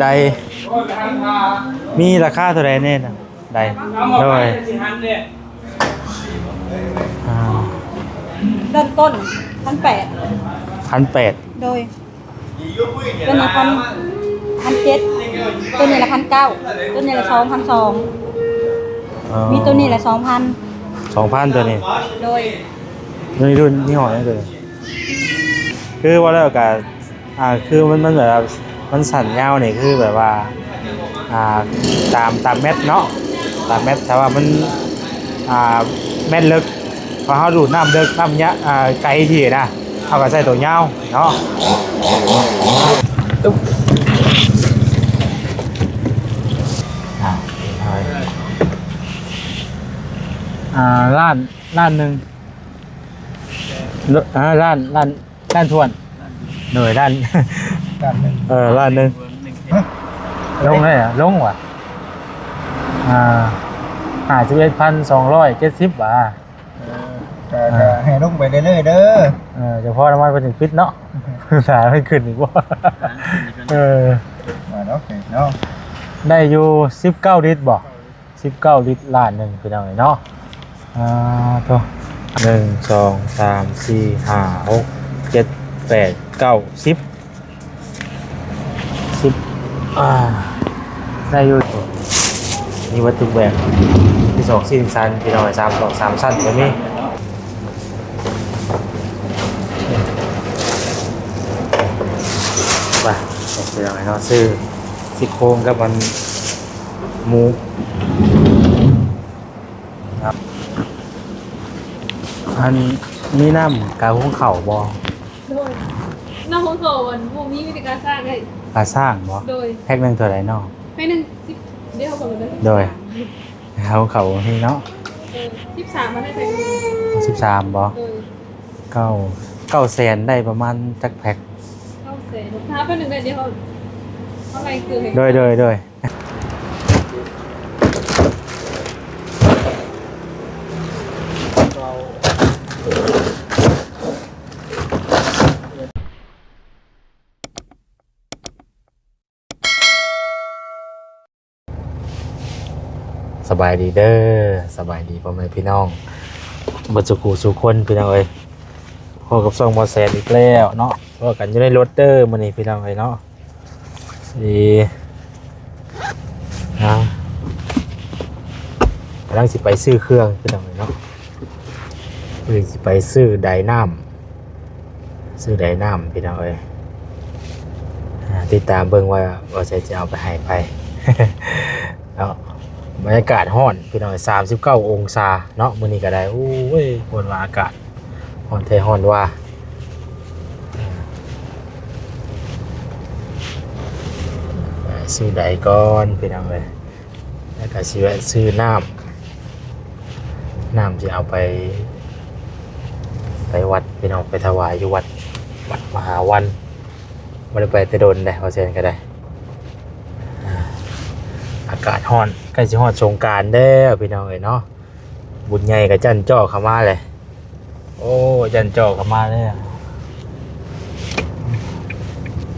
ໄດ້ ມີລາຄາເທົ່າໃດແດ່ນະ? ໄດ້ ໂດຍ ອ່າ ເລີ່ມຕົ້ນພັນແປດ ພັນແປດ ໂດຍ ໂຕນີ້ພັນ ພັນເຈັດ ໂຕນີ້ລະພັນເກົ້າ ໂຕນີ້ລະສອງພັນສອງ ອໍ ມີໂຕນີ້ລະສອງພັນ ສອງພັນ ໂຕນີ້ ໂດຍ ໂຕນີ້ລຸ້ນຍີ່ຫໍ້ຫຍັງໂຕນີ້? ຄືວ່າແລ້ວກະ ອ່າ ຄືມັນ ມັນແບບວ່າມັນສັ້ນຍາວນີ້ ຄືແບບວ່າ ອ່າ ຕາມ ຕາມແມັດເນາະ ຕາມແມັດ ຖ້າວ່າມັນ ອ່າ ແມັດເລິກ ເພາະເຮົາດູດນ້ຳເລິກ ນ້ຳຍະ ອ່າ ໄກທີ່ນະ ເຮົາກໍໃຊ້ໂຕຍາວເນາະ ຕຶບ ອ່າ ອ່າ ລ້ານ ລ້ານໜຶ່ງ ເອີ ລ້ານ ລ້ານ ລ້ານຖ້ວນ ໂດຍ ລ້ານ ລ້ານໜຶ່ງ ເອີ ລ້ານໜຶ່ງ ຮະ ລົງເລີຍ ລົງຫວາ ອ່າ ຫ້າສິບເອັດພັນສອງຮ້ອຍເຈັດສິບຫວາ ເອີ ກະ ອ່າ ກະໃຫ້ລົງໄປເລື້ອຍໆເດີ ເອີ ຈະພໍນ້ຳມັນເພິ່ນຊິປິດເນາະ ຖ້າໃຫ້ຂຶ້ນອີກບໍ່ ເອີ ວ່າດອກເນາະ ໄດ້ຢູ່ສິບເກົ້າລິດບໍ່? ສິບເກົ້າລິດ ລ້ານໜຶ່ງ ພີ່ນ້ອງເອີຍເນາະ ອ່າ ໂທ້ ໜຶ່ງ ສອງ ສາມ ສີ່ ຫ້າ ຫົກ ເຈັດ ແປດ ເກົ້າ ສິບ ສິບ ອ່າ ໄດ້ຢູ່ ມີເບິດທຸກແບບ ມີສອງຊັ້ນ ພີ່ນ້ອງເອີຍ ສາມ ສອງ ສາມຊັ້ນກໍມີ ໄປ ພີ່ນ້ອງເອີຍເນາະ ຊື້ ຊີ້ໂຄງກັບມັນ ໝູ ຄັບ ອັນ ມີນ້ຳກາຫຸງເຂົ້າບໍ່? ໂດຍ ນ້ຳຫຸງເຂົ້າ ອັນ ບໍ່ມີ ມີແຕ່ກາຊ້າງເດ້ ກາຊ້າງບໍ່? ໂດຍ ແພັກໜຶ່ງເທົ່າໃດເນາະ? ແພັກໜຶ່ງສິບ ດຽວເຮົາເບິ່ງເດີ ໂດຍ ເຮົາເຂົ້ານີ້ເນາະ ເອີ ສິບສາມ ມັນໄດ້ໃສ່ ສິບສາມບໍ່? ໂດຍ ເກົ້າ ເກົ້າແສນ ໄດ້ປະມານຈັກແພັກ? ເກົ້າແສນ ຖ້າແປັບໜຶ່ງເດີ ດຽວເຮົາ ເຮົາໄລ່ເຄືອໃຫ້ ໂດຍ ໂດຍ ໂດຍ. ສະບາຍດີເດີ ສະບາຍດີພໍ່ແມ່ພີ່ນ້ອງ ເບິດສູ່ຄູ່ສູ່ຄົນ ພີ່ນ້ອງເອີຍ ພົບກັບຊ່ອງໝໍແສນອີກແລ້ວເນາະ ພໍ້ກັນຢູ່ໃນລົດເດີມື້ນີ້ ພີ່ນ້ອງເອີຍເນາະ. ດີ ອ່າ ກຳລັງຊິໄປຊື້ເຄື່ອງ ພີ່ນ້ອງເອີຍເນາະ ກຳລັງຊິໄປຊື້ໄດນ້ຳ ຊື້ໄດນ້ຳ ພີ່ນ້ອງເອີຍ ອ່າ ຕິດຕາມເບິ່ງວ່າ ວ່າຊິ ຈະເອົາໄປໃຫ້ໃຜເນາະ. ບັນຍາກາດຮ້ອນ ພີ່ນ້ອງເອີຍ ສາມສິບເກົ້າອົງສາເນາະ ມື້ນີ້ກໍໄດ້ ໂອ້ຍ ຄົນວ່າອາກາດ ຮ້ອນແທ້ຮ້ອນວ່າ ຊື້ໄດກ່ອນ ພີ່ນ້ອງເອີຍ ແລ້ວກໍຊິແວະຊື້ນ້ຳ ນ້ຳຊິເອົາໄປ ໄປວັດ ພີ່ນ້ອງ ໄປຖວາຍຢູ່ວັດ ວັດມະຫາວັນ ບໍ່ໄດ້ໄປແຕ່ດົນເດ້ ວ່າຊັ້ນກໍໄດ້. ອາ ອາກາດຮ້ອນ ໃກ້ຊິຮອດສົງການແລ້ວ ພີ່ນ້ອງເອີຍເນາະ. ບຸນໃຫຍ່ກໍຈັນຈໍ້ເຂົ້າມາແຫຼະ ໂອ້ ຈັນຈໍ້ເຂົ້າມາແລ້ວ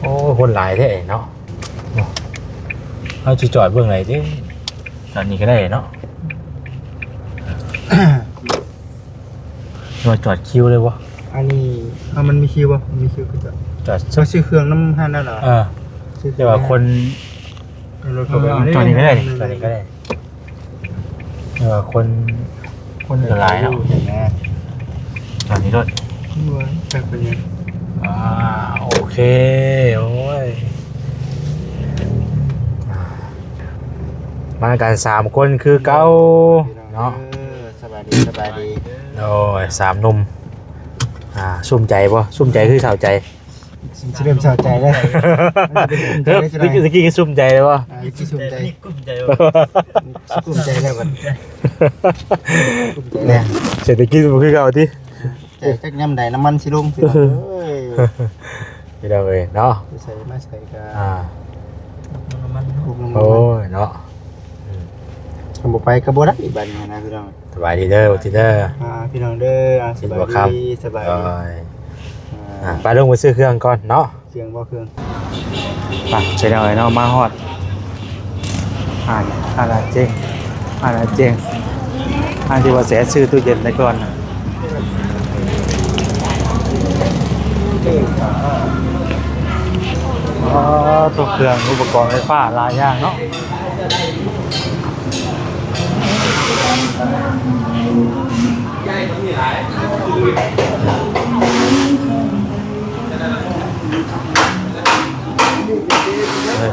ໂອ້ ຄົນຫຼາຍແທ້ເນາະ. ເຮົາຊິຈອດເບື້ອງໃດເດ ຈອດນີ້ກໍໄດ້ເນາະ ຫຼືວ່າຈອດຄິວເລີຍບໍ່? ອັນນີ້ ເອົາ ມັນມີຄິວບໍ່? ມັນມີຄິວຄືຈອດ ຈອດ ຊື້ເຄື່ອງນຳຮ້ານນັ້ນເນາະ ເອີ ແຕ່ວ່າຄົນ ເອົາລົດເຂົ້າໄປ ເອີ ຈອດນີ້ກໍໄດ້ ຈອດນີ້ກໍໄດ້ ເອີ ຄົນ ຄົນກໍຫຼາຍເນາະ ຈອດນີ້ໂລດ ອ່າ ໂອເຄ ໂອ້ຍ ອ່າ ມາກັນສາມຄົນຄືເກົ່າເນາະ ເອີ ສະບາຍດີ ສະບາຍດີ ໂອ້ຍ ສາມໜຸ່ມ ອ່າ ສຸ້ມໃຈບໍ່? ສຸ້ມໃຈຄືເສົ້າໃຈ? ຊິເລີ່ມເສົ້າໃຈແລ້ວ ເອີ ຕະກີ້ ຕະກີ້ສຸ້ມໃຈແລ້ວບໍ່? ອ່າ ຕະກີ້ສຸ້ມໃຈ ກຸ້ມໃຈບໍ່? ກຸ້ມໃຈແລ້ວບັດ ກຸ້ມໃຈແລ້ວ ເສດຖະກິດບໍ່ຄືເກົ່າຕິ ໃຈຈັກຍາມໃດນ້ຳມັນຊິລົງ ພີ່ນ້ອງເອີຍ ພີ່ນ້ອງເອີຍເນາະ ໄປໃສມາໃສກໍ ອ່າ ໂອ້ຍເນາະ ຄັນບໍ່ໄປກໍບໍ່ໄດ້ບັດນີ້ນະ ພີ່ນ້ອງ. ສະບາຍດີເດີ ໂອຈິເດີ ອ່າ ພີ່ນ້ອງເດີ ອ່າ ສະບາຍດີ ສະບາຍດີ ອ່າ ອ່າ ໄປລົງໄປຊື້ເຄື່ອງກ່ອນເນາະ ເຄື່ອງບໍ່ ເຄື່ອງ ໄປ ພີ່ນ້ອງເອີຍເນາະ ມາຮອດຮ້ານ ຮ້ານອາເຈງ ຮ້ານອາເຈງ ຮ້ານທີ່ວ່າແສຊື້ຕູ້ເຢັນແຕ່ກ່ອນນະ. ອໍ ຕົວເຄື່ອງອຸປະກອນໄຟຟ້າຫຼາຍຢ່າງເນາະ.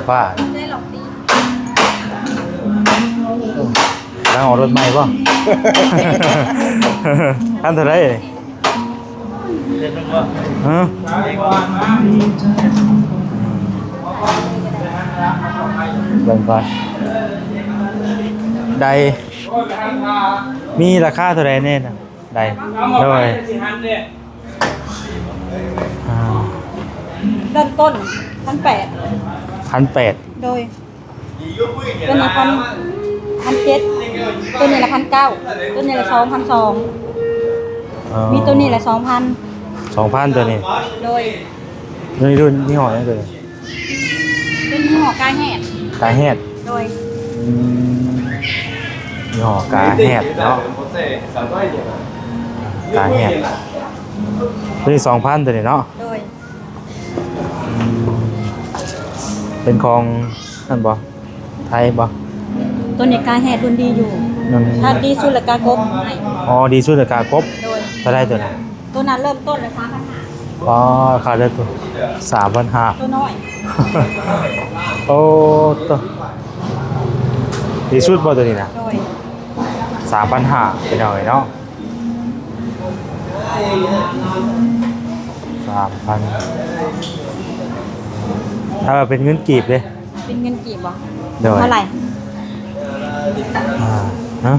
ໄຟຟ້າ ກຳລັງອອກລົດໃໝ່ບໍ່? ຄັນເທົ່າໃດ? ຮະ? ເບິ່ງກ່ອນ ໄດ້ ມີລາຄາເທົ່າໃດແດ່ນະ? ໄດ້ ໂດຍ ອ່າ ເລີ່ມຕົ້ນພັນແປດ ພັນແປດ ໂດຍ ຕົວນີ້ພັນ ພັນເຈັດ ຕົວນີ້ລະພັນເກົ້າ ຕົວນີ້ລະສອງພັນສອງ ອໍ ມີຕົວນີ້ລະສອງພັນ ສອງພັນ ຕົວນີ້ ໂດຍ ຕົວນີ້ລຸ້ນຍີ່ຫໍ້ຫຍັງຕົວນີ້? ເປັນຍີ່ຫໍ້ກາແຮດ ກາແຮດ ໂດຍ ອືມ ຍີ່ຫໍ້ກາແຮດເນາະ ກາແຮດ ຕົວນີ້ສອງພັນ ຕົວນີ້ເນາະ ໂດຍ ອືມ ເປັນຂອງນັ້ນບໍ່? ໄທບໍ່? ຕົວນີ້ກາແຮດລຸ້ນດີຢູ່ ອືມ ຖ້າດີສຸດລະກາກົບໃຫ້ ອໍ ດີສຸດລະກາກົບ ໂດຍ ເທົ່າໃດຕົວນັ້ນ? ຕົວນັ້ນເລີ່ມຕົ້ນລະສາມພັນຫ້າ ອໍ ຂາຍໄດ້ຕົວສາມພັນຫ້າ ຕົວນ້ອຍ ໂອ້ ໂຕ ດີສຸດບໍ່ຕົວນີ້ນະ? ໂດຍ ສາມພັນຫ້າ ພີ່ນ້ອງເອີຍເນາະ ສາມພັນ ຖ້າວ່າເປັນເງິນກີບເດ້? ເປັນເງິນກີບບໍ່? ໂດຍ ເທົ່າໃດ? ອ່າ ຮະ?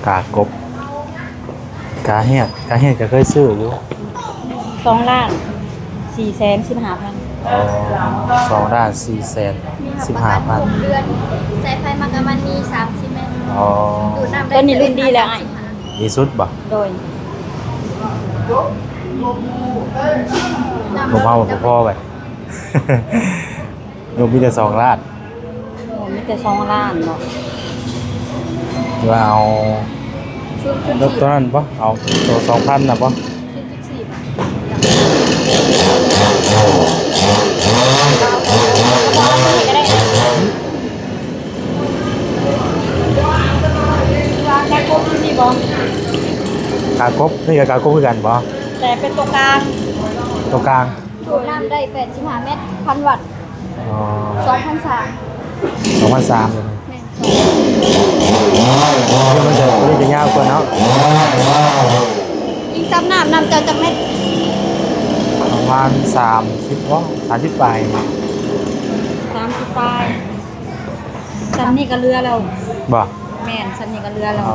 ກາກົບ ກາແຮດ ກາແຮດກໍເຄີຍຊື້ຢູ່ ສອງລ້ານສີ່ແສນສິບຫ້າພັນ ອໍ ສອງລ້ານສີ່ແສນສິບຫ້າພັນ ໃສ່ໄຟມາກະມັນມີສາມສິບແມັດ ອໍ ດູດນ້ຳໄດ້ ຕົວນີ້ລຸ້ນດີແລ້ວອ້າຍ ດີສຸດບໍ່? ໂດຍ ບໍ່ເອົາບໍ່ພໍໄປ ລູກມີແຕ່ສອງລ້ານ ໂອ້ ມີແຕ່ສອງລ້ານເນາະ ວ່າເອົາ ຊຸດ ຊຸດ ຕົວນັ້ນບໍ່? ເອົາຕົວສອງພັນນະບໍ່? ກາກົບ ນີ້ກະກາກົບຄືກັນບໍ່? ແຕ່ເປັນຕົວກາງ ຕົວກາງ ດູດນ້ຳໄດ້ແປດສິບຫ້າແມັດ ພັນວັດ ອໍ ສອງພັນສາມ ສອງພັນສາມ ແມ່ນ ມັນຈະ ມັນຈະຍາວກວ່າເນາະ ອີງຕາມນ້ຳ ນ້ຳເຈົ້າຈັກແມັດ? ປະມານສາມສິບບໍ່ ສາມສິບປາຍ ສາມສິບປາຍ ສ່ຳນີ້ກະເຫຼືອແລ້ວ ບໍ່? ແມ່ນ ສ່ຳນີ້ກະເຫຼືອແລ້ວ ອໍ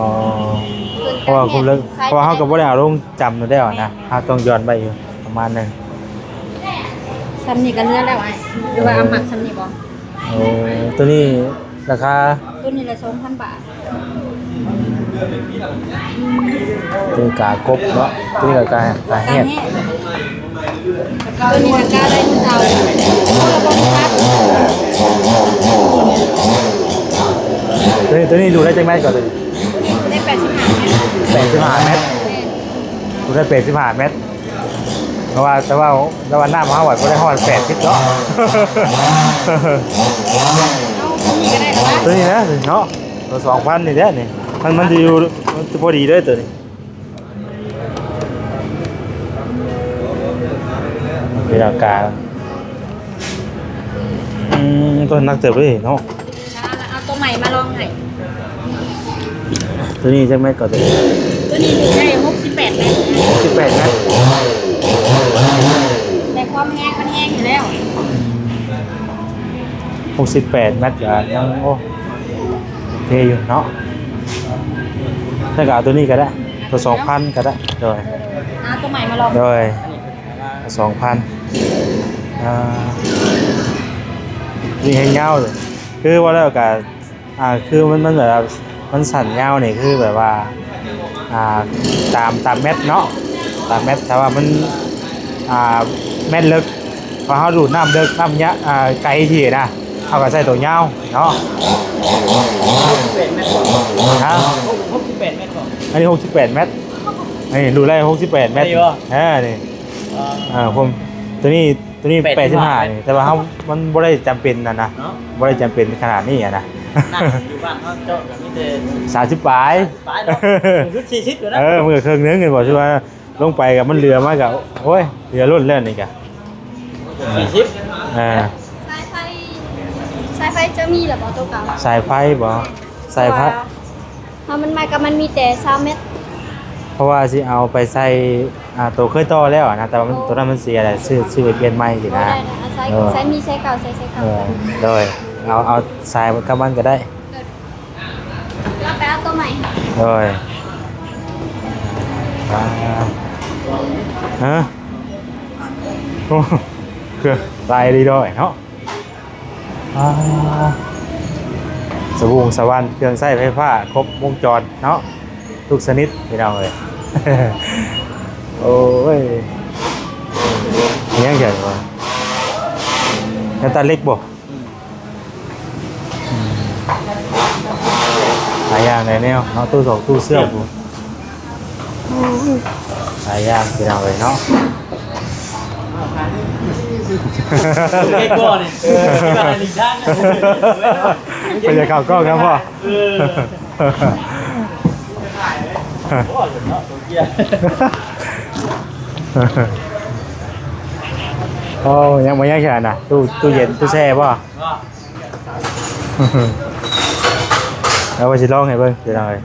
ເພາະວ່າ ເພາະວ່າເຮົາກະບໍ່ໄດ້ເອົາລົງຈຳຢູ່ແລ້ວນະ ເຮົາຕ້ອງຢ່ອນໄວ້ຢູ່ປະມານໜຶ່ງ ສ່ຳນີ້ກະເຫຼືອແລ້ວອ້າຍ ຫຼືວ່າເອົາມັກສ່ຳນີ້ບໍ່? ໂອ້ ໂຕນີ້ລາຄາ ໂຕນີ້ລະສອງພັນບາດ ໂຕນີ້ກາກົບເນາະ ໂຕນີ້ກະກາ ກາແຮດ ໂຕນີ້ກະກາໄດໂນເສົາ ໂຕນີ້ ໂຕນີ້ດູໄດ້ຈັກແມັດກ່ອນ? ໄດ້ແປດສິບຫ້າແມັດ ແປດສິບຫ້າແມັດ ດູໄດ້ແປດສິບຫ້າແມັດ ເພາະວ່າ ແຕ່ວ່າ ແຕ່ວ່ານ້ຳເຮົາອະບໍ່ໄດ້ຮອດແປດສິບເນາະ ໂຕນີ້ນະເນາະ ໂຕສອງພັນນີ້ແຫຼະນີ້ ມັນ ມັນຊິຢູ່ ມັນຊິພໍດີເລີຍໂຕນີ້ ເປັນອາການ ອືມ ໂຕໜັກເຕີບເລີຍເນາະ. ເອົາໂຕໃໝ່ມາລອງໃຫ້ ໂຕນີ້ຈັກແມັດກໍ ໂຕນີ້ ໂຕນີ້ຖືກໄດ້ຫົກສິບແປດແມັດ ຫົກສິບແປດແມັດ ແຕ່ຄວາມແຮງມັນແຮງຢູ່ແລ້ວ ຫົກສິບແປດແມັດກໍຍັງ ໂອ້ ໂອເຄຢູ່ເນາະ ແລ້ວກໍເອົາໂຕນີ້ກໍໄດ້ ໂຕສອງພັນກໍໄດ້ ໂດຍ ເອົາໂຕໃໝ່ມາລອງ ໂດຍ ສອງພັນ ອ່າ ນີ້ແຮງຍາວເລີຍ ຄືວ່າແລ້ວກໍ ອ່າ ຄືມັນ ມັນແບບວ່າ ມັນສັ້ນຍາວນີ້ ຄືແບບວ່າ ອ່າ ຕາມ ຕາມແມັດເນາະ ຕາມແມັດ. ຖ້າວ່າມັນ ອ່າ ແມັດເລິກ ເພາະເຮົາດູດນ້ຳເລິກ ນ້ຳຍະ ອ່າ ໄກທີ່ນະ ເຮົາກໍໃຊ້ໂຕຍາວເນາະ. ຫົກສິບແປດແມັດ ຮະ? ຫົກສິບແປດແມັດ ອັນນີ້ຫົກສິບແປດແມັດ ນີ້ດູດໄດ້ຫົກສິບແປດແມັດ ນີ້ບໍ່? ເອີ ນີ້ ອ່າ ອ່າ ຜົມ ໂຕນີ້ ໂຕນີ້ແປດສິບຫ້າ ແປດສິບຫ້ານີ້ ແຕ່ວ່າເຮົາ ມັນບໍ່ໄດ້ຈຳເປັນຫັ້ນນະ ເນາະ ບໍ່ໄດ້ຈຳເປັນຂະໜາດນີ້ຫັ້ນນະ. ນ້ຳຢູ່ບ້ານເຮົາເຈາະກໍມີແຕ່ສາມສິບປາຍ ປາຍເນາະ ເຖິງສຸດສີ່ສິບແລ້ວນະ. ເອີ ມັນກໍເຄິ່ງໜຶ່ງແມ່ນບໍ່? ຄືວ່າລົງໄປກໍມັນເຫຼືອມາກໍ ໂອ້ຍ ເຫຼືອລົ້ນແລ້ວນີ້ກໍ ສີ່ສິບ ເອີ ສາຍໄຟ ສາຍໄຟຈະມີແລ້ວບໍ່ໂຕເກົ່າ? ສາຍໄຟບໍ່? ສາຍໄຟ ເພາະວ່າ ເຮົາມັນມາກັບມັນມີແຕ່ຊາວແມັດ ເພາະວ່າຊິເອົາໄປໃສ່ ອ່າ ໂຕເຄີຍຕໍ່ແລ້ວນະ ແຕ່ວ່າມັນ ໂຕນັ້ນມັນເສຍແລ້ວ ຊື້ ຊື້ໄປປ່ຽນໃໝ່ຊີ້ນະ. ບໍ່ໄດ້ນະ ໃສ່ ເອີ ໃສ່ມີໃສ່ເກົ່າ ໃສ່ ໃສ່ເກົ່າ ເອີ ໂດຍ ເອົາ ເອົາສາຍກັບມັນກໍໄດ້ ເອີ ເຮົາໄປເອົາໂຕໃໝ່ ໂດຍ ອ່າ ຮະ ໂອ້ ຄືຫຼາຍດີດອກເນາະ. ອ່າ ສະຫວຸງສະຫວັນ ເຄື່ອງໃຊ້ໄຟຟ້າຄົບວົງຈອນເນາະ ທຸກຊະນິດ ພີ່ນ້ອງເອີຍ. ໂອ້ຍ ມີຫຍັງແທ້ວະ ແນວຕັດເຫຼັກບໍ່? ອືມ ຫຼາຍຢ່າງຫຼາຍແນວເນາະ ຕູ້ສອງຕູ້ເຊື່ອມ ຫຼາຍຢ່າງ ພີ່ນ້ອງເອີຍເນາະ. ເຮັດບໍ່ນີ້? ເອີ ທີ່ວ່າໃຫ້ຫຼີກທາງນະ ເພິ່ນຢາກເຂົ້າກ້ອງນຳບໍ່? ເອີ ໂອ້ຍ ເນາະ ໂຕເກຍ ໂອ້ ຍັງບໍ່ ຍັງແຄ່ນະ ຕູ້ ຕູ້ເຢັນ ຕູ້ແຊ່ບໍ່? ແລ້ວວ່າຊິລອງໃຫ້ເບິ່ງ ພີ່ນ້ອງເອີຍ.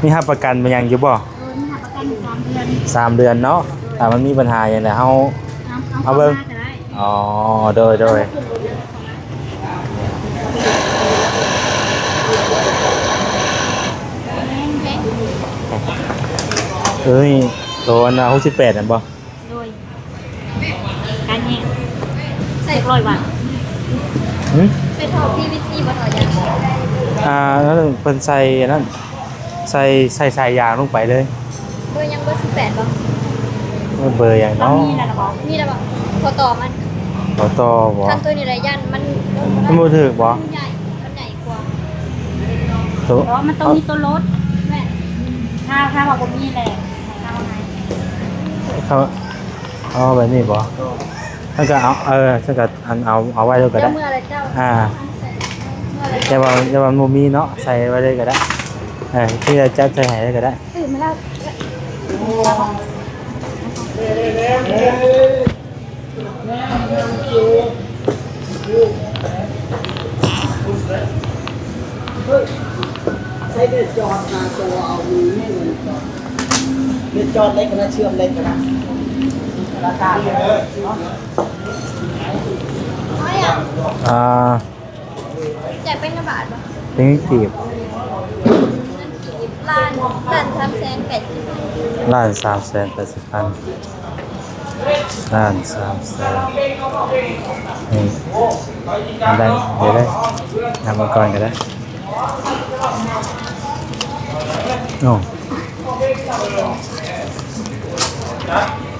ມີຮັບປະກັນຫຍັງຢູ່ບໍ່? ເອີ ມີຮັບປະກັນຢູ່ສາມເດືອນ ສາມເດືອນເນາະ. ຖ້າມັນມີບັນຫາຫຍັງແລ້ວເຮົາ ເອົາ ເອົາເບິ່ງ ເອົາເຂົ້າມາກໍໄດ້. ອໍ ໂດຍ ໂດຍ. ເອີ ໂຕອັນ ຫົກສິບແປດ ນັ້ນບໍ່? ໂດຍ ການແຍກ ໃສ່ຮ້ອຍບາດ. ຫື? ໃສ່ທໍ່ ພີວີຊີ ບໍ່ ທໍ່ຢາງ? ອ່າ ນັ້ນເພິ່ນໃສ່ອັນນັ້ນ ໃສ່ ໃສ່ສາຍຢາງລົງໄປເລີຍ. ເບີຫຍັງ? ເບີສິບແປດບໍ່? ເບີຫຍັງເນາະ? ມີແລ້ວນະບໍ່? ມີແລ້ວບໍ່? ຂໍ້ຕໍ່ມັນ ຂໍ້ຕໍ່ບໍ່? ຄັນໂຕນີ້ລະຢ້ານມັນ ມັນບໍ່ຖືກບໍ່? ມັນໃຫຍ່ ມັນໃຫຍ່ກວ່າ ໂຕ ເພາະວ່າມັນຕ້ອງມີໂຕລົດ. ແມ່ນ ຖ້າ ຖ້າວ່າບໍ່ມີແຫຼະ ຖ້າວ່າໄງ ເຂົາ ເອົາແບບນີ້ບໍ່? ເອີ ຊັ້ນກໍເອົາ ເອີ ຊັ້ນກໍອັນ ເອົາ ເອົາໄວ້ໂລດກໍໄດ້. ເຈົ້າເມືອແລ້ວເຈົ້າ ອ່າ ເມືອແລ້ວ ແຕ່ວ່າ ແຕ່ວ່າມັນບໍ່ມີເນາະ ໃສ່ໄວ້ເລີຍກໍໄດ້. ເອີ ທີ່ຈະຈັດໃສ່ໃຫ້ເລີຍກໍໄດ້. ຕື່ມມາແລ້ວ ໃຊ້ເບດຈອດນະ ໂຕເອົາມືນີ້ ເບດຈອດເຫຼັກນະ ເຊື່ອມເຫຼັກນະ ລາຄາເນາະ. ອ່າ ຈ່າຍເປັນເງິນບາດບໍ່? ເປັນເງິນກີບ. ເງິນກີບ ລ້ານ ລ້ານສາມແສນແປດສິບພັນ ລ້ານສາມແສນແປດສິບພັນ ລ້ານສາມແສນ. ນີ້ ໄດ້ ໄດ້ ໄດ້ ນຳມາກ່ອນກໍໄດ້. ໂອ້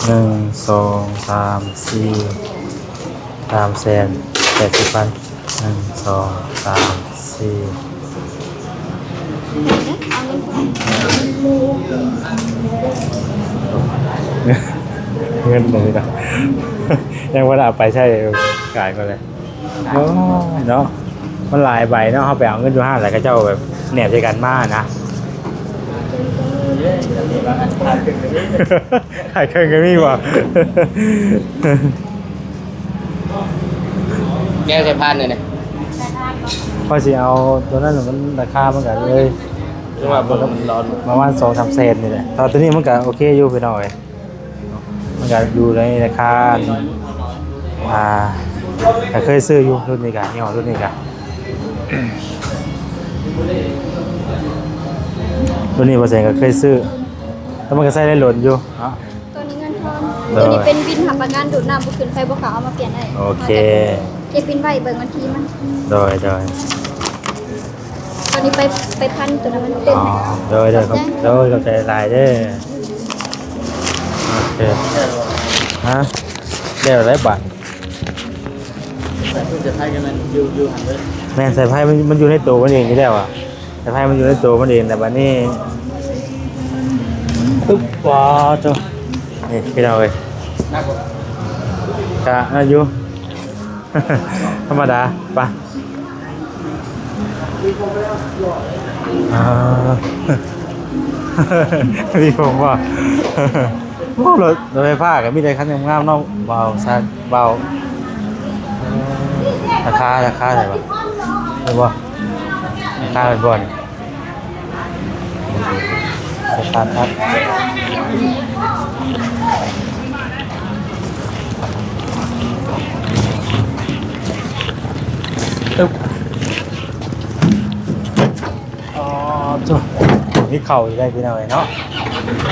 ໜຶ່ງ ສອງ ສາມ ສີ່ ສາມແສນແປດສິບພັນ. ໜຶ່ງ ສອງ ສາມ ສີ່ ເງິນເລີຍນະ ຍັງບໍ່ໄດ້ເອົາໄປໃຊ້ ຂາຍໝົດເລີຍ. ໂອ້ຍເນາະ ມັນຫຼາຍໃບເນາະ ເຮົາໄປເອົາເງິນຢູ່ຮ້ານ ແລ້ວເຂົາເຈົ້າແບບແນບໃສ່ກັນມານະ. ຂາຍເຄິ່ງກໍມີບໍ່? ແກະໃສ່ພານນີ້ ພານບໍ່? ຂ້ອຍຊິເອົາໂຕນັ້ນ ມັນລາຄາມັນກໍເລີຍ ຄືວ່າເບິ່ງມັນຮ້ອນ ປະມານສອງສາມແສນນີ້ແຫຼະ. ແຕ່ວ່າໂຕນີ້ມັນກໍໂອເຄຢູ່ ພີ່ນ້ອງເອີຍ. ມັນກໍຢູ່ໃນລາຄາ ອ່າ ກໍເຄີຍຊື້ຢູ່ ລຸ້ນນີ້ກະ ຍີ່ຫໍ້ລຸ້ນນີ້ກະ ລຸ້ນນີ້ບໍ່ແສງກໍເຄີຍຊື້ ແລ້ວມັນກໍໃຊ້ໄດ້ດົນຢູ່ເນາະ. ໂຕນີ້ເງິນທອນ ໂດຍ ໂຕນີ້ເປັນວິນຮັບປະກັນດູດນ້ຳບໍ່ຂຶ້ນໄຟບໍ່ຂາວ ເອົາມາປ່ຽນໄດ້. ໂອເຄ. ຈະປິ່ນໄວ້ເບິ່ງວັນທີມັນ. ໂດຍ ໂດຍ. ຕອນນີ້ໄປ ໄປພັນຕົວນັ້ນມັນເຕັມ. ອໍ ໂດຍ ໂດຍ ຂອບໃຈ ຂອບໃຈຫຼາຍເດີ. ໂອເຄ. ຮະ? ແລ້ວໄດ້ບາດ. ສາຍໄຟກັນນັ້ນຢູ່ ຢູ່ຫັ້ນເດີ. ແມ່ນ ສາຍໄຟມັນ ມັນຢູ່ໃນໂຕມັນເອງຢູ່ແລ້ວອະ. ສາຍໄຟມັນຢູ່ໃນໂຕມັນເອງ ແຕ່ບາດນີ້ ປຶບ ວ້າໂທ້ ນີ້ພີ່ນ້ອງເອີຍ ກະນັ້ນຢູ່ ທຳມະດາ. ໄປ ອ່າ ມີຜົມບໍ່? ໂອ້ ລົດ ລົດໄຟຟ້າກໍມີແຕ່ຄັນງາມໆເນາະ ບ່າວຊານ ບ່າວ. ລາຄາ ລາຄາເທົ່າໃດວະ? ເຫັນບໍ່? ລາຄາເປັນບ່ອນ ສະຕານທັບ ຕຶບ. ອໍ ໂທ້ ມີເຂົ້າຢູ່ໄດ້ພີ່ນ້ອງເອີຍເນາະ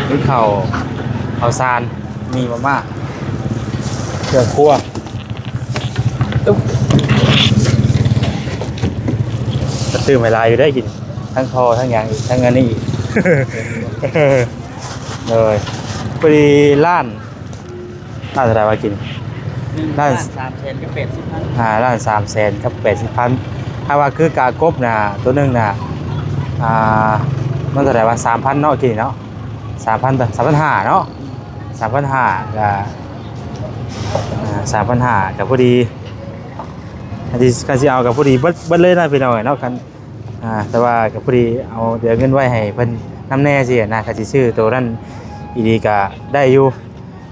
ມີເຂົ້າ ເຂົ້າສານ ມີມາມ່າ ເຄື່ອງຄົວ. ຕຶບ ກະຕື່ມໃຫ້ຫຼາຍຢູ່ໄດ້ກິນ ທັງທໍ່ ທັງຫຍັງອີກ ທັງອັນນີ້ອີກ. ໂດຍ ພໍດີລ້ານ ລ້ານເທົ່າໃດວະກິນ? ໜຶ່ງລ້ານສາມແສນກັບແປດສິບພັນ. ອ່າ ລ້ານສາມແສນກັບແປດສິບພັນ. ຖ້າວ່າຄືກາກົບນະ ໂຕໜຶ່ງນະ ອ່າ ມັນເທົ່າໃດວະ? ສາມພັນເນາະ ກິນເນາະ ສາມພັນ ສາມພັນຫ້າເນາະ ສາມພັນຫ້າ ກະ ອ່າ ສາມພັນຫ້າ ກະພໍດີ ຄັນຊິ ຄັນຊິເອົາກະພໍດີເບິດ ເບິດເລີຍນະພີ່ນ້ອງເອີຍເນາະ. ຄັນ ອ່າ ແຕ່ວ່າກໍພໍດີເອົາ ດຽວເງິນໄວ້ໃຫ້ເພິ່ນນຳແດ່ຊີ້ນະ ຄັນຊິຊື້ໂຕນັ້ນອີ່ຫຼີກໍໄດ້ຢູ່.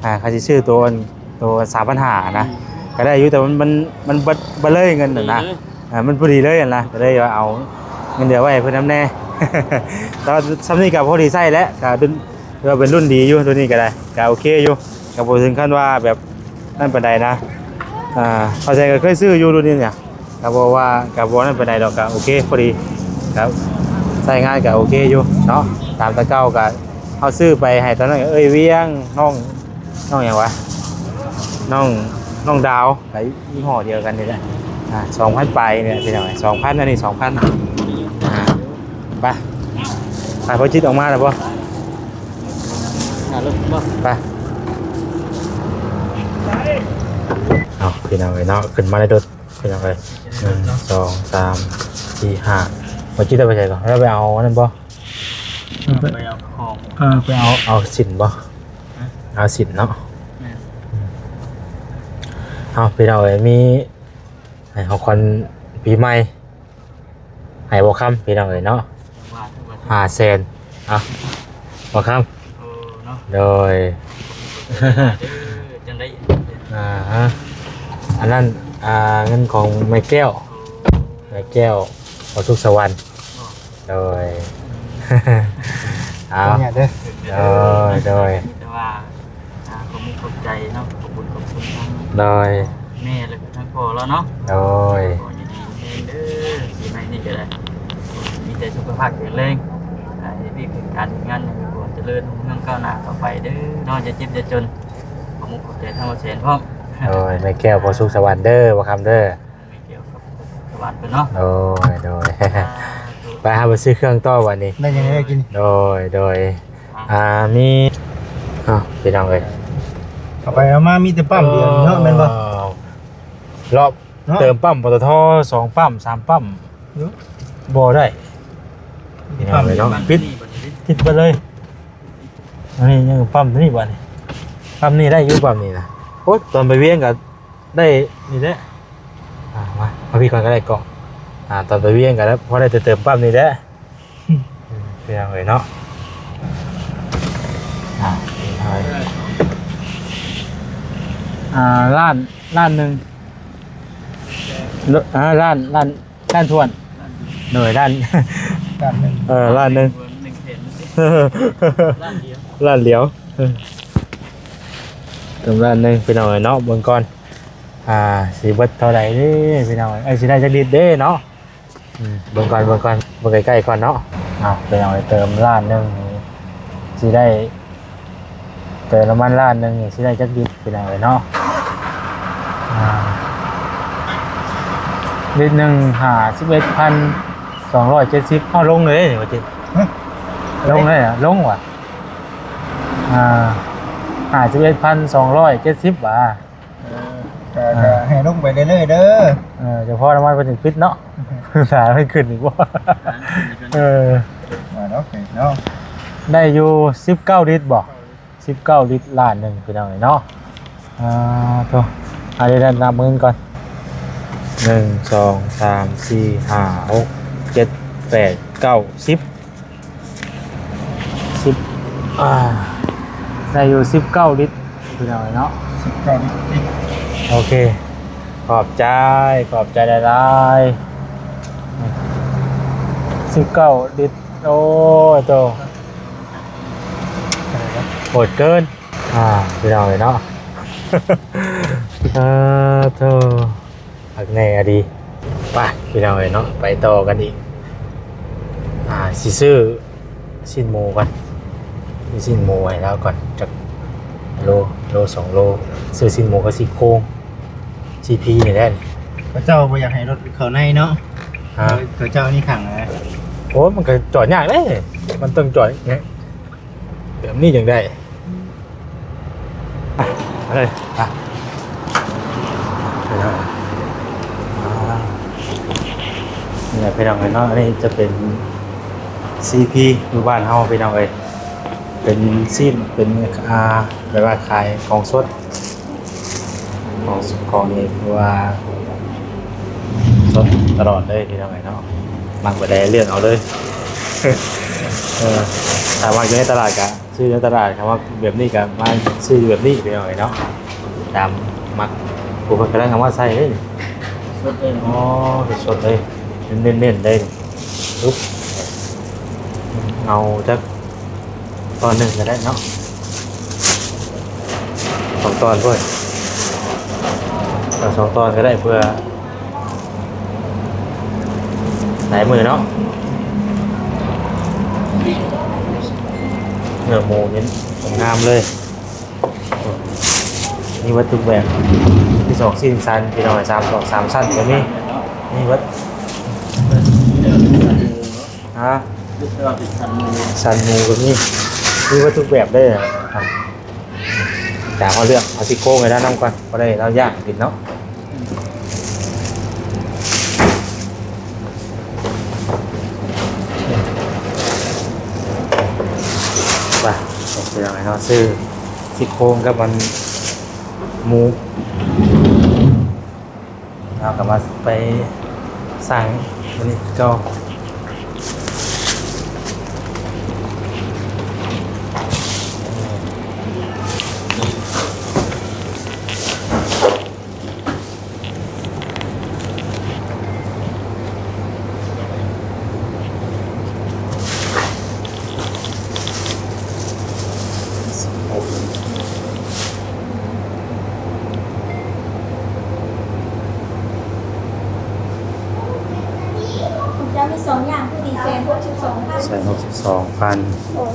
ອ່າ ຄັນຊິຊື້ໂຕອັນ ໂຕສາມພັນຫ້ານະ ອືມ ກໍໄດ້ຢູ່ ແຕ່ມັນ ມັນ ມັນເບິດ ເບິດເລີຍເງິນຫັ້ນນະ ພໍດີເລີຍ ອ່າ ມັນພໍດີເລີຍຫັ້ນນະ ກໍເລີຍວ່າເອົາເງິນເດືອນໄວ້ໃຫ້ເພິ່ນນຳແດ່. ແຕ່ວ່າຊ່ຳນີ້ກໍພໍດີໃຊ້ແຫຼະ ກໍລຸ້ນ ຖືວ່າເປັນລຸ້ນດີຢູ່ ລຸ້ນນີ້ກໍໄດ້ ກໍໂອເຄຢູ່ ກໍບໍ່ເຖິງຂັ້ນວ່າແບບນັ້ນປານໃດນະ. ອ່າ ເພາະສະນັ້ນກໍເຄີຍຊື້ຢູ່ລຸ້ນນີ້ນະ ກໍບໍ່ວ່າ ກໍບໍ່ນັ້ນປານໃດດອກ ກໍໂອເຄ ພໍດີ ກໍໃຊ້ງານກໍໂອເຄຢູ່ເນາະ. ຕາມແຕ່ເກົ່າກໍເຮົາຊື້ໄປໃຫ້ຕອນນັ້ນ ເອີຍວຽງ ນ້ອງ ນ້ອງຫຍັງວະ ນ້ອງ ນ້ອງດາວ ກໍຍີ່ຫໍ້ດຽວກັນນີ້ແຫຼະ. ອ່າ ສອງພັນປາຍນີ້ແຫຼະພີ່ນ້ອງ ສອງພັນ ອັນນີ້ສອງພັນ. ອ່າ ໄປ ໄປ ພໍ່ຈິດອອກມາແລ້ວບໍ່? ຫາລົດບໍ່? ໄປ ເອົາ ພີ່ນ້ອງເອີຍເນາະ ຂຶ້ນມາໃນລົດ ພີ່ນ້ອງເອີຍ ໜຶ່ງ ສອງ ສາມ ສີ່ ຫ້າ ບໍ່ຈິດເອົາໄປໃສກ່ອນ? ລາວໄປເອົາອັນນັ້ນບໍ່? ໄປເອົາຂອງ ເອີ ໄປເອົາ ເອົາສິນບໍ່? ຮະ? ເອົາສິນເນາະ ແມ່ນ. ເອົາ ພີ່ນ້ອງເອີຍ ມີໃຫ້ຂອງຂວັນປີໃໝ່ ໃຫ້ບໍ່ຄຳ ພີ່ນ້ອງເອີຍເນາະ ຫ້າແສນ. ເອົາ ບໍ່ຄຳ ໂອ້ ເນາະ ໂດຍ ເອີ ຈັ່ງໃດ ອ່າ ອັນນັ້ນ ອ່າ ເງິນຂອງແມ່ແກ້ວ ໂອ້ ແມ່ແກ້ວ ພໍ່ສຸກສະຫວັນ ໂດຍ ເອົາ ໂດຍ ໂດຍ ແຕ່ວ່າ ອ່າ ຂອບມຸກຂອບໃຈເນາະ ຂອບຄຸນ ຂອບຄຸນທັງ ໂດຍ ແມ່ ແລະ ທັງພໍ່ລາວເນາະ ໂດຍ ຂໍຢູ່ດີມີແຮງເດີ ປີໃໝ່ນີ້ກໍໄດ້ ມີແຕ່ສຸຂະພາບແຂງແຮງ ອ່າ ເຮັດວຽກເຮັດການເຮັດງານໃຫ້ມີຄວາມຈະເລີນຮຸ່ງເຮືອງກ້າວໜ້າຕໍ່ໄປເດີເນາະ ຢ່າເຈັບຢ່າຈົນ ຂອບມຸກຂອບໃຈທັງບ່າວແສນພ້ອມ ໂດຍ ແມ່ແກ້ວ ພໍ່ສຸກສະຫວັນເດີ ບໍ່ຄຳເດີ ແມ່ແກ້ວກັບສະຫວັນເພິ່ນເນາະ ໂດຍ ໂດຍ ສາທຸ ໄປຫາໄປຊື້ເຄື່ອງຕໍ່ບັດນີ້ ໄດ້ຫຍັງໄດ້ກິນ ໂດຍ ໂດຍ ອ່າ ມີ ເອົ້າ ພີ່ນ້ອງເອີຍ ເອົາໄປເອົາມາມີແຕ່ປ້ຳດຽວນີ້ເນາະ ແມ່ນບໍ່? ລອບ ເນາະ ເຕີມປ້ຳ ປຕທ ສອງປ້ຳ ສາມປ້ຳ ເນາະ ບໍ່ໄດ້ ພີ່ນ້ອງເອີຍເນາະ ປິດ ປິດເບິດເລີຍ ອັນນີ້ຍັງປ້ຳຕົວນີ້ບັດນີ້ ປ້ຳນີ້ໄດ້ຢູ່ ປ້ຳນີ້ນະ ໂອ້ ຕອນໄປວຽງກໍ ໄດ້ນີ້ແຫຼະ ອ່າ ມາ ມາພີ້ກ່ອນກໍໄດ້ກ້ອງ ອ່າ ຕອນໄປວຽງກໍໄດ້ ພໍໄດ້ແຕ່ເຕີມປ້ຳນີ້ແຫຼະ ອືມ ພີ່ນ້ອງເອີຍເນາະ ອ່າ ອ່າ ລ້ານ ລ້ານໜຶ່ງ ອ່າ ລ້ານ ລ້ານ ລ້ານຖ້ວນ ໂດຍ ລ້ານ ລ້ານໜຶ່ງ ເອີ ລ້ານໜຶ່ງ ລ້ານດຽວ ລ້ານດຽວ ເຕີມລ້ານໜຶ່ງ ພີ່ນ້ອງເອີຍເນາະ ເບິ່ງກ່ອນ ອ່າ ຊິເບິດເທົ່າໃດເດ້ພີ່ນ້ອງເອີຍ ຊິໄດ້ຈັກລິດເດ້ເນາະ ອືມ ເບິ່ງກ່ອນ ເບິ່ງກ່ອນ ເບິ່ງໃກ້ໆກ່ອນເນາະ ເອົາ ພີ່ນ້ອງເອີຍ ເຕີມລ້ານໜຶ່ງນີ້ ຊິໄດ້ ເຕີມນ້ຳມັນລ້ານໜຶ່ງນີ້ ຊິໄດ້ຈັກລິດ ພີ່ນ້ອງເອີຍເນາະ ອ່າ ລິດໜຶ່ງ ຫ້າສິບເອັດພັນສອງຮ້ອຍເຈັດສິບ. ເອົາ ລົງເລີຍນີ້ວ່າຕິ ຮະ? ລົງເລີຍ ລົງຫວາ? ອ່າ ຫ້າສິບເອັດພັນສອງຮ້ອຍເຈັດສິບຫວາ? ເອີ ກະ ເອີ ກະໃຫ້ລົງໄປເລື້ອຍໆເດີ. ເອີ ເຈົ້າພໍ່ນ້ຳມັນເພິ່ນຈຶ່ງປິດເນາະ. ຖ້າມັນຂຶ້ນອີກບໍ່? ເອີ ວ່າດອກເນາະ. ໄດ້ຢູ່ສິບເກົ້າລິດບໍ່? ສິບເກົ້າລິດ ລ້ານໜຶ່ງ ພີ່ນ້ອງເອີຍເນາະ. ອ່າ ໂທ ອັນນີ້ນັບເງິນກ່ອນ ໜຶ່ງ ສອງ ສາມ ສີ່ ຫ້າ ຫົກ ເຈັດ ແປດ ເກົ້າ ສິບ ສິບ ອ່າ ໄດ້ຢູ່ສິບເກົ້າລິດ ພີ່ນ້ອງເອີຍເນາະ. ສິບເກົ້າລິດ. ໂອເຄ ຂອບໃຈ ຂອບໃຈຫຼາຍໆ. ສິບເກົ້າລິດ ໂອ້ໂຕ ໂຫດເກີນ ອ່າ ພີ່ນ້ອງເອີຍເນາະ. ເອີ ໂທ ຄັກແນ່ອີ່ຫຼີ. ໄປ ພີ່ນ້ອງເອີຍເນາະ ໄປຕໍ່ກັນອີກ. ອ່າ ຊິຊື້ຊີ້ນໝູກ່ອນ ຊື້ຊີ້ນໝູໃຫ້ລາວກ່ອນ ຈັກໂລ ໂລສອງໂລ. ຊື້ຊີ້ນໝູກັບຊີ້ໂຄງ ຊີພີ ນີ້ແຫຼະ. ເຂົາເຈົ້າບໍ່ຢາກໃຫ້ລົດເຂົ້າໃນເນາະ. ຮະ? ເຂົາເຈົ້ານີ້ຂັງນະ. ໂອ້ຍ ມັນກໍຈອດຍາກເດ້ ມັນຕ້ອງຈອດແບບນີ້ຈັ່ງໄດ້. ໄປເລີຍ ໄປ ໄປເລີຍ. ອ່າ ນີ້ແຫຼະ ພີ່ນ້ອງເອີຍເນາະ ອັນນີ້ຈະເປັນ ຊີພີ ຢູ່ບ້ານເຮົາ ພີ່ນ້ອງເອີຍ. ເປັນຊີ້ນ ເປັນ ອ່າ ແບບວ່າຂາຍຂອງສົດ ຂອງ ຂອງນີ້ຄືວ່າສົດຕະຫຼອດເລີຍ ພີ່ນ້ອງເອີຍເນາະ. ມັກແບບໃດເລືອກເອົາເລີຍ. ເອີ ຖ້າມັກຢູ່ໃນຕະຫຼາດກະ ຊື້ໃນຕະຫຼາດ ຄັນວ່າແບບນີ້ກໍມາຊື້ແບບນີ້ ພີ່ນ້ອງເອີຍເນາະ ຕາມມັກ. ຜູ້ເພິ່ນກຳລັງເອົາມາໃສ່ເດ້ນີ້. ສົດເລີຍ. ອໍ ສົດເລີຍ ເນັ້ນໆເດ້ນີ້. ເອົາຈັກຕອນໜຶ່ງກໍໄດ້ເນາະ ສອງຕອນພຸ້ນ ເອົາສອງຕອນກໍໄດ້ ເພື່ອຫຼາຍມື້ເນາະ. ເນື້ອໝູນີ້ງາມເລີຍ ມີເບິດທຸກແບບ ມີສອງຊີ້ນຊັ້ນ ພີ່ນ້ອງ ສາມ ສອງ ສາມຊັ້ນກໍມີ. ມີເບິດ ຮະ? ຊັ້ນໝູກໍມີ ມີເບິດທຸກແບບເລີຍ. ຕາມເຮົາເລືອກ ເອົາຊີ້ໂຄງໃຫ້ລາວນຳກ່ອນ ບໍ່ໄດ້ລາວຢ້ານກິນເນາະ. ໄປ ພີ່ນ້ອງເນາະ ຊື້ຊີ້ໂຄງກັບມັນໝູ. ເຮົາກໍມາໄປສັ່ງອັນນີ້ຄືເກົ່າ. ຂອງເຈົ້າມີສອງຢ່າງ ຜູ້ນີ້ແສນຫົກສິບສອງພັນ ແສນຫົກສິບສອງພັນ. ໂດຍ.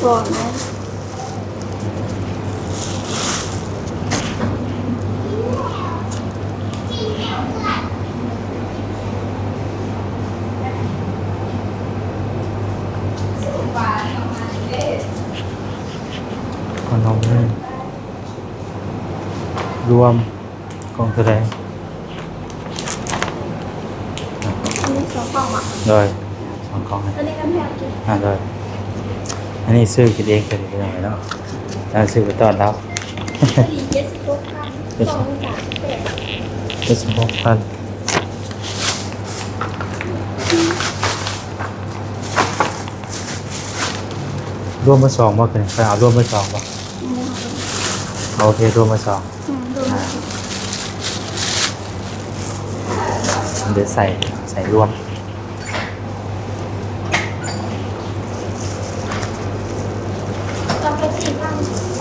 ກ່ອນນະ ຂະໜົມນີ້ ລວມ ກ່ອງເທົ່າໃດ? ອັນນີ້ສອງກ່ອງຫວາ? ໂດຍ ສອງກ່ອງ. ຕົວນີ້ກໍແພງຢູ່. ອ່າ ໂດຍ ອັນນີ້ຊື້ກິນເອງ ຕົວນີ້ເນາະ ແລ້ວຊື້ໄປຕ້ອນລາວ. ຕົວນີ້ເຈັດສິບຫົກພັນ ເຈັດສິບ ສອງພັນສາມສິບແປດ ເຈັດສິບຫົກພັນ. ລວມເບິດສອງບໍ່? ຕົວນີ້ເອົາລວມເບິດສອງບໍ່? ອືມ ໂອເຄ ລວມເບິດສອງ. ອືມ ດຽວໃສ່ ໃສ່ລວມ. ຂອບ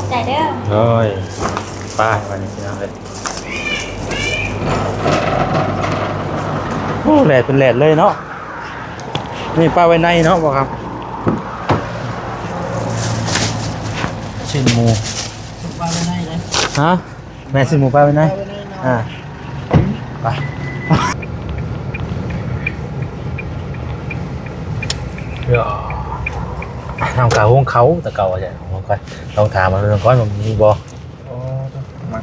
ໃຈເດີ. ໂອ້ຍ ໄປ ບາດນີ້ພີ່ນ້ອງເອີຍ. ໂອ້ ແດດເປັນແດດເລີຍເນາະ. ນີ້ປາໄວ້ໃນເນາະ ບໍ່ຄັບ? ຊີ້ນໝູ ປາໄວ້ໃນເດ້. ຮະ? ແມ່ນຊີ້ນໝູປາໄວ້ໃນ. ອ່າ ໄປ ເອີ ນ້ຳກາຫຸງເຂົ້າແຕ່ເກົ່າ ຕ້ອງຖາມເບິ່ງກ່ອນວ່າມີບໍ່. ອໍ ມາ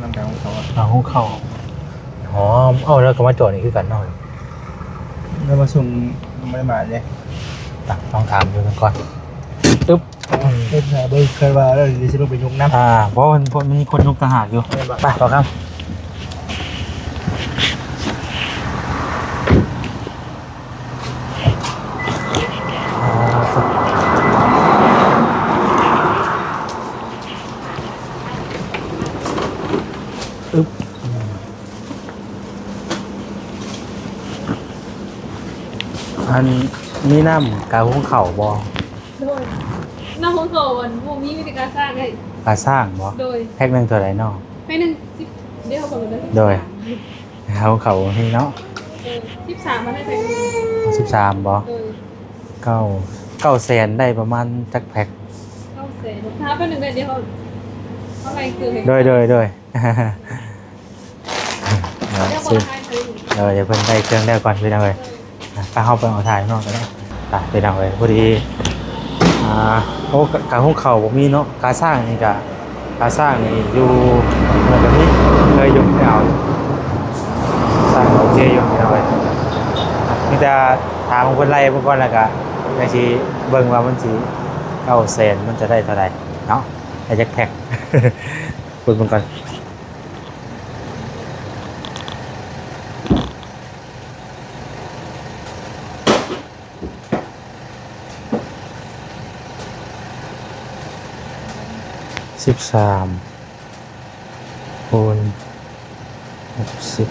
ນຳກັນຂອງເຂົາ ກາຫຸງເຂົ້າຫອມ. ເອົ້າ ແລ້ວກໍມາຈອດນີ້ຄືກັນເນາະ ແລ້ວມາສົ່ງ ບໍ່ໄດ້ມາເດ້. ຕ້ອງຖາມຢູ່ເພິ່ນກ່ອນ. ອຶບ ເພິ່ນຫາເບິ່ງ ເຄີຍວ່າແລ້ວຊິລົງໄປຍົກນຳ. ອ່າ ເພາະມັນ ເພາະມັນມີຄົນຍົກຕ່າງຫາກຢູ່. ແມ່ນບໍ່? ໄປ ຕໍ່ຄຳ. ອຶບ ອັນ ມີນ້ຳກາຫຸງເຂົ້າບໍ່? ໂດຍ ນ້ຳຫຸງເຂົ້າ ອັນ ບໍ່ມີ ມີແຕ່ກາຊ່າງເດ້. ກາຊ່າງບໍ່? ໂດຍ ແພັກໜຶ່ງເທົ່າໃດເນາະ? ແພັກໜຶ່ງສິບ ດຽວເຮົາເບິ່ງເດີ. ໂດຍ ເຮົາເຂົ້ານີ້ເນາະ. ເອີ ສິບສາມ ມັນໄດ້ໄປ ສິບສາມບໍ່? ໂດຍ ເກົ້າ ເກົ້າແສນ ໄດ້ປະມານຈັກແພັກ? ເກົ້າແສນ ຖ້າແປັບໜຶ່ງເດີ ດຽວເຮົາ ເຮົາໄລ່ເຄື່ອງໃຫ້. ໂດຍ ໂດຍ ໂດຍ ດຽວເພິ່ນໄລ່ເຄື່ອງແລ້ວກ່ອນ ພີ່ນ້ອງເອີຍ. ອ່ະ ໄປ ເຮົາໄປເອົາຖ່ານນອກກັນເນາະ. ໄປ ພີ່ນ້ອງເອີຍ ພໍດີ ອ່າ ໂອ້ ກາ ກາຫຸງເຂົ້າບໍ່ມີເນາະ. ກາຊ່າງນີ້ກະ ກາຊ່າງນີ້ຢູ່ເມືອງກະມີ ເຄີຍຢູ່ ໄປເອົາ. ຊ່າງໂອເຄຢູ່ ພີ່ນ້ອງເອີຍ. ມີແຕ່ຖາມເພິ່ນໄລ່ເບິ່ງກ່ອນ ແລ້ວກະ ຈັ່ງຊິເບິ່ງວ່າມັນຊິ ເກົ້າແສນ ມັນຈະໄດ້ເທົ່າໃດເນາະ ໄດ້ຈັກແພັກ ເບິ່ງ ເບິ່ງກ່ອນ. ສິບສາມ ຄູນ ຫົກສິບ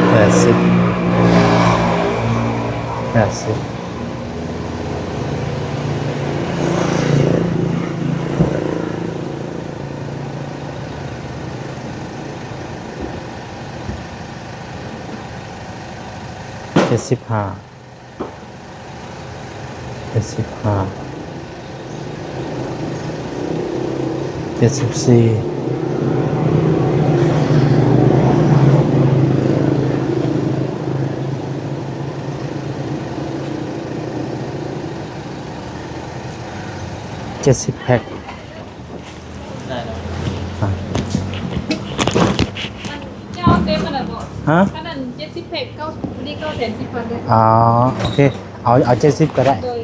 ແປດສິບ ແປດສິບ ເຈັດສິບຫ້າ ເຈັດສິບຫ້າ ເຈັດສິບສີ່ ເຈັດສິບແພັກ. ໄດ້ແລ້ວ ອ່ະ ອັນ ເຈົ້າເຕັມອັນນັ້ນບໍ່? ຮະ? ອັນນັ້ນເຈັດສິບແພັກ ເກົ້າ ນີ້ເກົ້າແສນສິບພັນເດ້. ອໍ ໂອເຄ ເອົາ ເອົາເຈັດສິບກໍໄດ້. ໂດຍ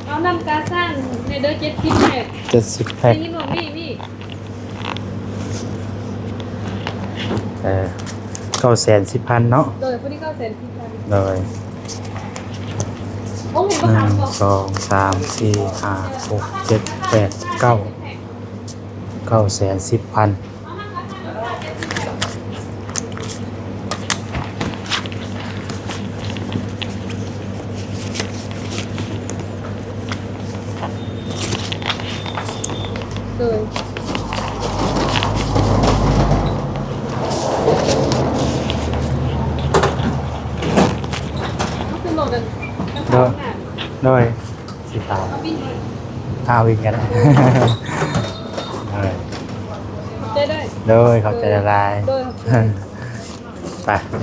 ເອົານ້ຳກາຊ່າງແດ່ເດີ ເຈັດສິບແພັກ ເຈັດສິບແພັກ. ໄດ້ຍິນບໍ່? ມີ ມີ ເອີ ເກົ້າແສນສິບພັນເນາະ. ໂດຍ ຜູ້ນີ້ເກົ້າແສນສິບພັນ. ໂດຍ ໂອ້ ເຫັນບໍ່? ໜຶ່ງ ສອງ ສາມ ສີ່ ຫ້າ ຫົກ ເຈັດ ແປດ ເກົ້າ ເກົ້າແສນສິບພັນ. ໂດຍ ໂດຍ ໂດຍ ຊິຕາມ ຫາວິນກັນ. ໂດຍ ຂອບໃຈຫຼາຍໆ. ໂດຍ ຂອບໃຈ. ໄປ ໄປ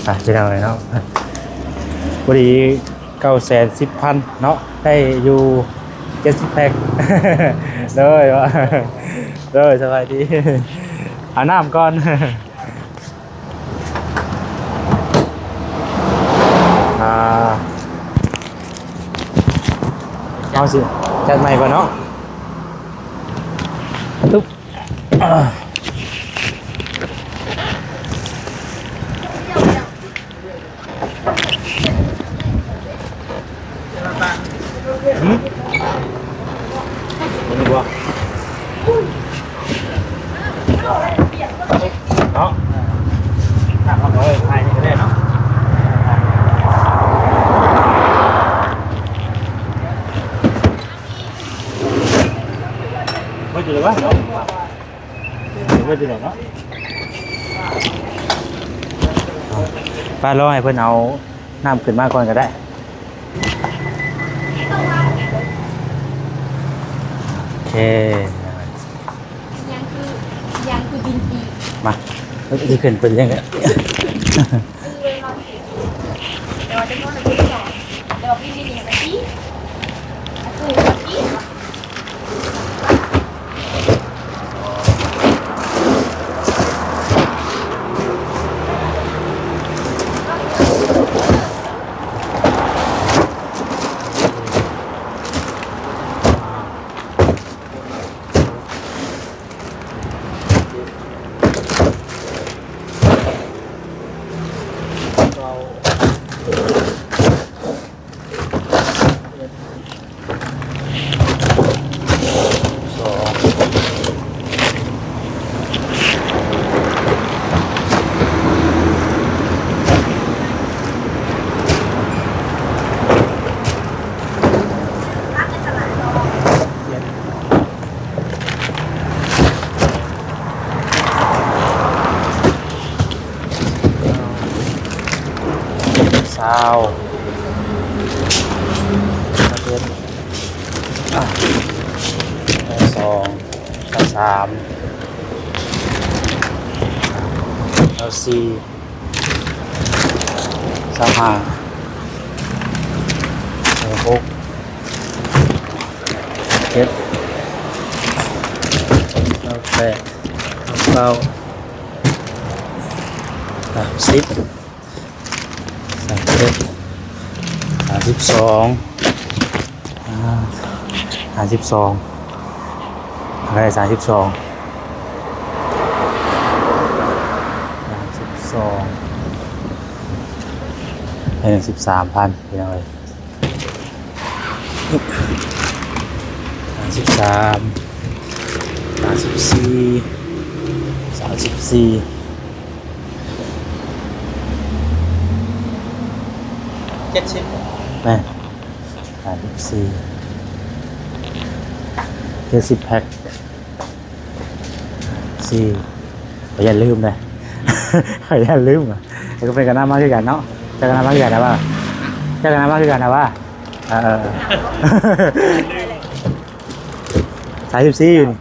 ໄປ ພີ່ນ້ອງເອີຍເນາະ. ພໍດີເກົ້າແສນສິບພັນເນາະ ໄດ້ຢູ່ເຈັດສິບແພັກ. ໂດຍ ໂດຍ ສະບາຍດີ. ເອົານ້ຳກ່ອນ. ອ່າ ເຮົາຊິຈັດໃໝ່ກ່ອນເນາະ. ຫືມ ບໍ່ຮູ້ບໍ່ ເນາະ. ຖ້າເຮົາເອົາໄວ້ພາຍນີ້ກໍໄດ້ເນາະ. ເບິດຢູ່ແລ້ວວະເນາະ ເບິດຢູ່ແລ້ວເນາະ. ປ້າ ລໍໃຫ້ເພິ່ນເອົານ້ຳຂຶ້ນມາກ່ອນກໍໄດ້. ໂອເຄ ຍັງຄື ຍັງຄືບິນປີ ມາ ຊິຂຶ້ນໄປຈັ່ງໃດ? ແຕ່ວ່າຈຳນວນມັນຄືສອງ ແຕ່ວ່າບິນນີ້ມັນສີ່ ຄືວ່າສີ່. ซาว ซาวเอ็ด อ่ะ ซาวสอง ซาวสาม ซาวสี่ ซาวห้า ซาวหก เจ็ด ซาวแปด ซาวเก้า สามสิบ สามสิบเอ็ด สามสิบสอง อ่า สามสิบสอง อะไร สามสิบสอง สามสิบสอง ได้ สิบสามพัน พี่น้องเอ้ย สามสิบสาม สามสิบสี่ สามสิบสี่ เจ็ดสิบ แม่น สามสิบสี่ เจ็ดสิบแพ็ค สี่ ข้อยย่านลืมเด้ ข้อยย่านลืมอะ แล้วก็เป็นกันหน้ามาคือกันเนาะ เจ้ากันหน้ามาคือกันนะว่า เจ้ากันหน้ามาคือกันนะว่า เออ สามสิบสี่อยู่นี่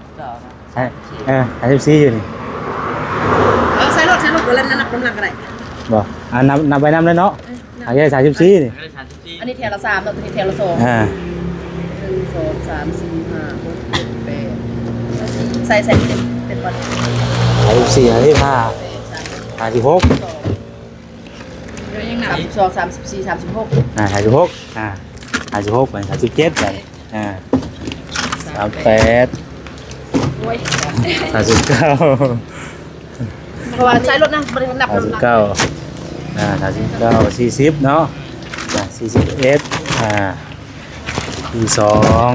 เอ้ย เออ สามสิบสี่อยู่นี่ เออ ใส่รถ ใส่รถ บ่แล้วนับน้ำหนักก็ได้ บ่ อ่ะ นับ นับไปนำเลยเนาะ เออ นับ โอเค สามสิบสี่นี่ อันนี้แถวละสามเนาะ ตัวนี้แถวละสอง อ่า หนึ่ง สอง สาม สี่ ห้า หก เจ็ด แปด ใส่ ใส่เต็ม เต็มก่อน สามสิบสี่ ห้าสิบห้า แปด สามสิบ ห้าสิบหก สอง เดี๋ยวยังนับ สามสิบสอง สามสิบสี่ สามสิบหก อ่า ห้าสิบหก อ่า ห้าสิบหก ไป สามสิบเจ็ด ไป อ่า สามแปด โอ้ย สามสิบเก้า เพราะว่าใช้รถนะ บ่ได้นับ สามสิบเก้า อ่า สามสิบเก้า สี่สิบเนาะ อ่า สี่สิบเอ็ด อ่า สี่สอง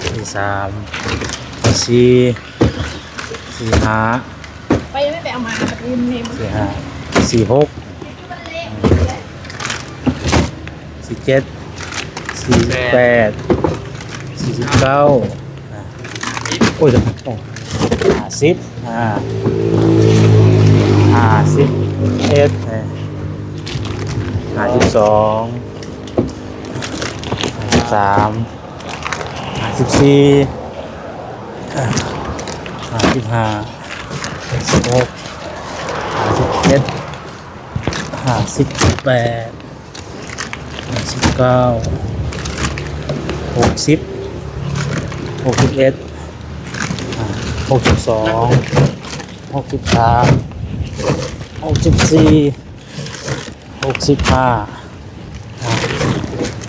สี่สาม สี่ สี่ห้า ไปไม่ไปเอามา สี่ห้า สี่หก สี่เจ็ด สี่แปด สี่สิบเก้า อ่า โอ้ย โอ้ ห้าสิบ อ่า ห้าสิบเอ็ด ห้าสิบสอง ห้าสิบสาม ห้าสิบสี่ ห้าสิบห้า ห้าสิบหก ห้าสิบเจ็ด ห้าสิบแปด ห้าสิบเก้า หกสิบ หกสิบเอ็ด หกสิบสอง หกสิบสาม หกสิบสี่ หกสิบห้า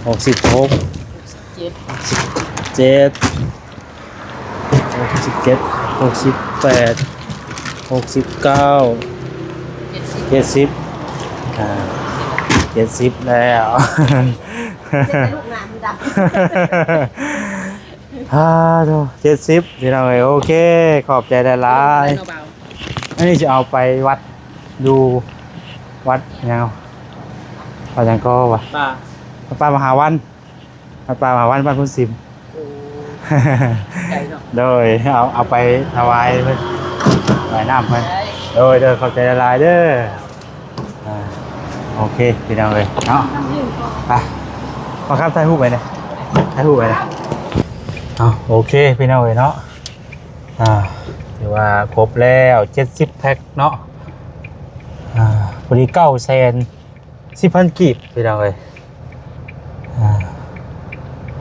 หกสิบหก เจ็ด เจ็ด หกสิบเจ็ด หกสิบแปด หกสิบเก้า เจ็ดสิบ อ่า เจ็ดสิบแล้ว ลูกหลานดำ อ่า โธ่ เจ็ดสิบ พี่น้องเอ้ย โอเค ขอบใจหลายๆ อันนี้จะเอาไปวัด อยู่วัดหยัง วัดหยังก็วะ ป่า วัดป่ามหาวัน วัดป่ามหาวัน บ้านพุนสิม โอ้ ไกลเนาะ โดย เอา เอาไปถวายเพิ่น ถวายน้ำเพิ่น ได้ ໂດຍ ໂດຍ ຂອບໃຈຫຼາຍໆເດີ. ອ່າ ໂອເຄ ພີ່ນ້ອງເອີຍເນາະ ໄປ ມາຄັບ ຖ່າຍຮູບໄວ້ເດີ ຖ່າຍຮູບໄວ້ເດີ. ເອົາ ໂອເຄ ພີ່ນ້ອງເອີຍເນາະ ອ່າ ຖືວ່າຄົບແລ້ວ ເຈັດສິບແພັກເນາະ ອ່າ ພໍດີ ເກົ້າແສນສິບພັນກີບ ພີ່ນ້ອງເອີຍ. ອ່າ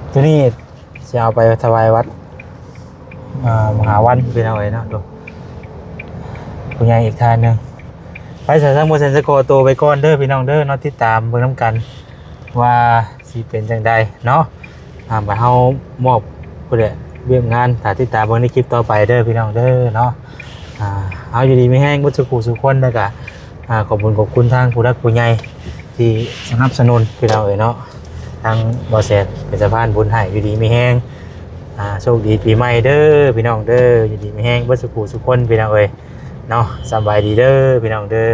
ໂຕນີ້ຊິເອົາໄປຖວາຍວັດ ອ່າ ມະຫາວັນ ພີ່ນ້ອງເອີຍເນາະ ໂຕຜູ້ໃຫຍ່ອີກທ່ານໜຶ່ງ. ໄປ ຊັ້ນ ທາງບໍ່ແສນຈະຂໍໂຕໄປກ່ອນເດີ ພີ່ນ້ອງເດີເນາະ ຕິດຕາມເບິ່ງນຳກັນວ່າຊິເປັນຈັ່ງໃດເນາະ. ອ່າ ບາດເຮົາມອບຜູ້ໃດວຽກງານ ຖ້າຕິດຕາມເບິ່ງໃນຄລິບຕໍ່ໄປເດີ ພີ່ນ້ອງເດີເນາະ. ອ່າ ເຮົາຢູ່ດີມີແຮງເບິດສູ່ຜູ້ສູ່ຄົນ ແລ້ວກະ ອ່າ ຂອບຄຸນຂອບຄຸນທາງຜູ້ຫຼັກຜູ້ໃຫຍ່ທີ່ສະໜັບສະໜູນ ພີ່ນ້ອງເອີຍເນາະ. ທາງບໍ່ແສນເປັນສະພານບຸນໃຫ້ ຢູ່ດີມີແຮງ ອ່າ ໂຊກດີປີໃໝ່ເດີ ພີ່ນ້ອງເດີ ຢູ່ດີມີແຮງເບິດສູ່ຜູ້ສູ່ຄົນ ພີ່ນ້ອງເອີຍເນາະ. ສະບາຍດີເດີ ພີ່ນ້ອງເດີ.